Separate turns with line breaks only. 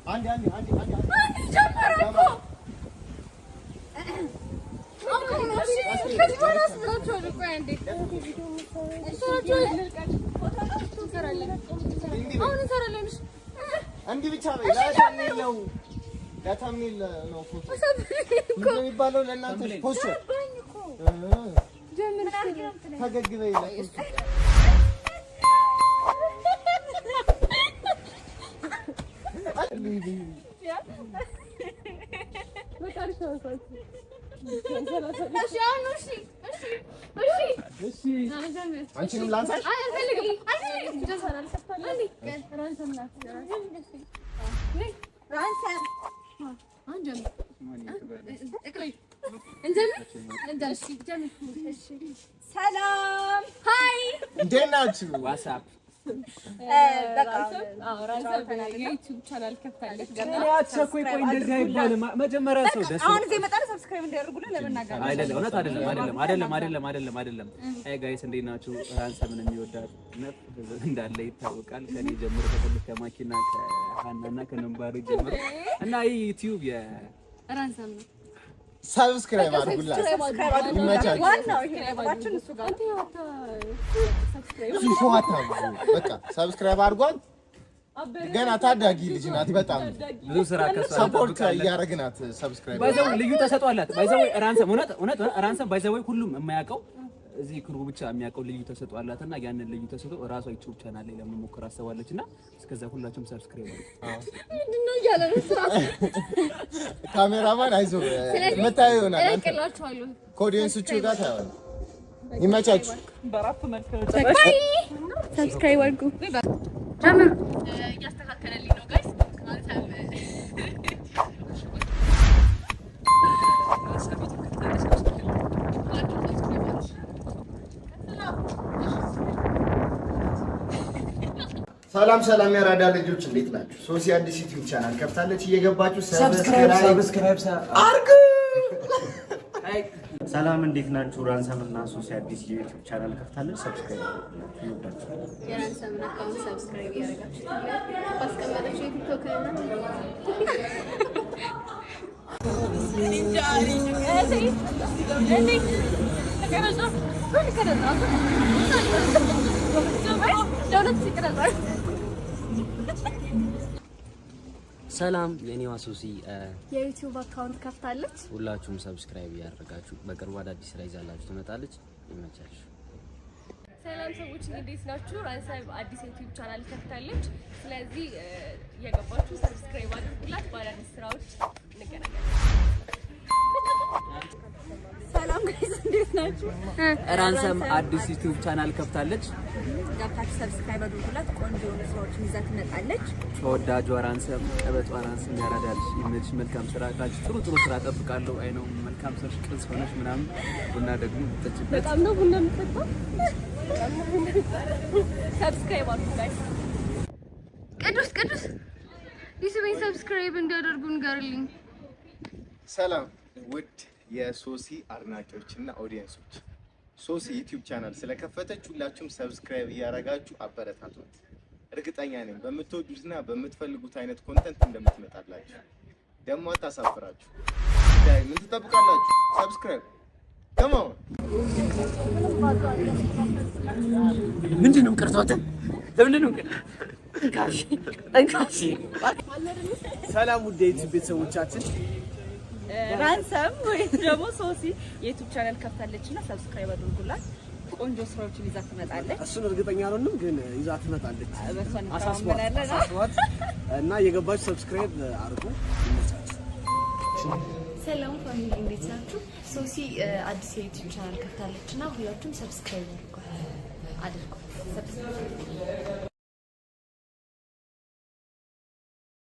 አንዴ አንዴ አንዴ አንዴ።
ጀመረ እኮ። ከዚህ በኋላ አስብላችኋለሁ። ቆይ አንዴ እንሰራችኋለን። እንሰራለን። አሁን እንሰራለን። እሺ።
እንዲህ ብቻ በይ። ለ thumbnail ነው፣ ለ thumbnail ነው ፎቶ። ምንድን ነው የሚባለው? ለእናንተ post
ጀምር።
ፈገግ በይ ለ post።
በቃ አሪፍ ነው። እሺ አሁን እሺ እሺ እሺ።
እሺ፣ አንቺንም ላንሳሽ።
አይ አልፈልግም፣ አልፈልግም። አንዴ ራንሰም ናት።
ራንሰም።
አሁን ጀምር። እንጀምር እንጀምር። እሺ ጀምር።
ሰላም።
Hi.
እንዴት ናችሁ?
What's up?
በቃ።
ራንሰም የ YouTube channel ከፍታለች።
አትቸኩይ፣ ቆይ፣ እንደዚህ አይባልም። መጀመሪያ ሰው ደስ
አሁን እዚህ የመጣነው subscribe እንዲያደርጉልን ለመናገር ነው።
አይደለም፣ እውነት አይደለም፣ አይደለም፣ አይደለም፣ አይደለም፣ አይደለም፣ አይደለም። Hi guys፣ እንዴት ናችሁ? ራንሰምን የሚወዳት ነፍ እንዳለ ይታወቃል። ከኔ ጀምሮ፣ ከትልቅ ከማኪና ከሀናና ከነንባሪ ጀምሮ እና ይህ YouTube
ራንሰም ነው።
Subscribe አድርጉላት። ይመቻችሁ።
ዋናው ይሄ ነጥባችን እሱ ጋር ነው።
ብዙ show አታብዙ። በቃ subscribe አድርጓት። ገና ታዳጊ ልጅ ናት። በጣም
ብዙ ስራ ከሷ
support
እንጠብቃለን።
እያደረግናት subscribe።
By the way ልዩ ተሰጥኦ አላት። By the way ራንሰም እውነት እውነት ራንሰም by the way ሁሉም የማያውቀው፣ እዚህ crew ብቻ የሚያውቀው ልዩ ተሰጥኦ አላት እና ያንን ልዩ ተሰጥኦ እራሷ YouTube channel ላይ ለመሞከር አስባለች እና እስከዛ ሁላችሁም subscribe አድርጉ።
ምንድን ነው እያለ ነው ስራ።
ካሜራማን አይዞህ፣ የምታየው ይሆናል። አንተ
እለቅላችኋለሁ።
ከ audience ኦቹ ጋር ታየዋለህ። ይመቻችሁ።
Subscribe አድርጉ። ጀምር። እያስተካከለልኝ ነው guys። አንተም
ሰላም ሰላም፣ የራዳ ልጆች እንዴት ናችሁ? ሶሲ አዲስ YouTube channel ከፍታለች። እየገባችሁ
subscribe አድርጉ።
ሰላም፣ እንዴት ናችሁ? ራንሰም እና ሶሲ አዲስ የ YouTube channel ከፍታለች። Subscribe አድርጉላችሁ። እንወዳችኋለን።
የራንሰምን account subscribe እያደረጋችሁ ባስቀመጠችው የ TikTok እና
ሰላም የኔዋ ሶሲ
የ YouTube account ከፍታለች።
ሁላችሁም subscribe እያደረጋችሁ በቅርቡ አዳዲስ ስራ ይዛላችሁ ትመጣለች። ይመቻችሁ።
ሰላም ሰዎች፣ እንዴት ናችሁ? ራንሰም አዲስ የ YouTube channel ከፍታለች። ስለዚህ እየገባችሁ subscribe አድርጉላት። በአዳዲስ ስራዎች እንገናኛለን።
ሰላም guys፣ እንዴት ናችሁ?
ራንሰም አዲስ YouTube channel ከፍታለች።
ገብታችሁ subscribe አድርጉላት። ቆንጆ የሆኑ ስራዎችን ይዛ ትመጣለች።
ተወዳጇ ራንሰም፣ ቀበጧ ራንሰም ያራዳልሽ። ይመችሽ። መልካም ስራ ካንቺ፣ ጥሩ ጥሩ ስራ ጠብቃለሁ። አይ ነው መልካም ስራሽ፣ ቅልስ ሆነሽ ምናምን ቡና ደግሞ ጠጭበት።
በጣም ነው ቡና የምጠጣው። Subscribe አድርጉ guys። ቅዱስ ቅዱስ YouTube ኤን subscribe እንዲያደርጉ ንገርልኝ።
ሰላም ውድ የሶሲ አድናቂዎች እና audience ኦች፣ ሶሲ YouTube channel ስለከፈተች ሁላችሁም subscribe እያደረጋችሁ አበረታቷት። እርግጠኛ ነኝ በምትወዱትና በምትፈልጉት አይነት content እንደምትመጣላችሁ። ደግሞ አታሳፍራችሁ። ዳይ ምን ትጠብቃላችሁ? Subscribe, come on.
ምንድን ነው ቅርቷት? ለምንድን ነው እንካሽ?
ሰላም ውድ የ YouTube ቤተሰቦቻችን።
ራንሰም ወይም ደግሞ ሶሲ የ YouTube channel ከፍታለች እና subscribe አድርጉላት። ቆንጆ ስራዎችን ይዛ ትመጣለች።
እሱን እርግጠኛ አልሆንም፣ ግን ይዛ ትመጣለች።
በእሷ
አሳስቧት።
እንተማመናለን።
አሳስቧት እና የገባችሁ subscribe አድርጉ። ይመቻችሁ።
ሰላም family፣ እንዴት ናችሁ? ሶሲ አዲስ የ YouTube channel ከፍታለች እና ሁላችሁም subscribe አድርጓት አድርጉ። Subscribe.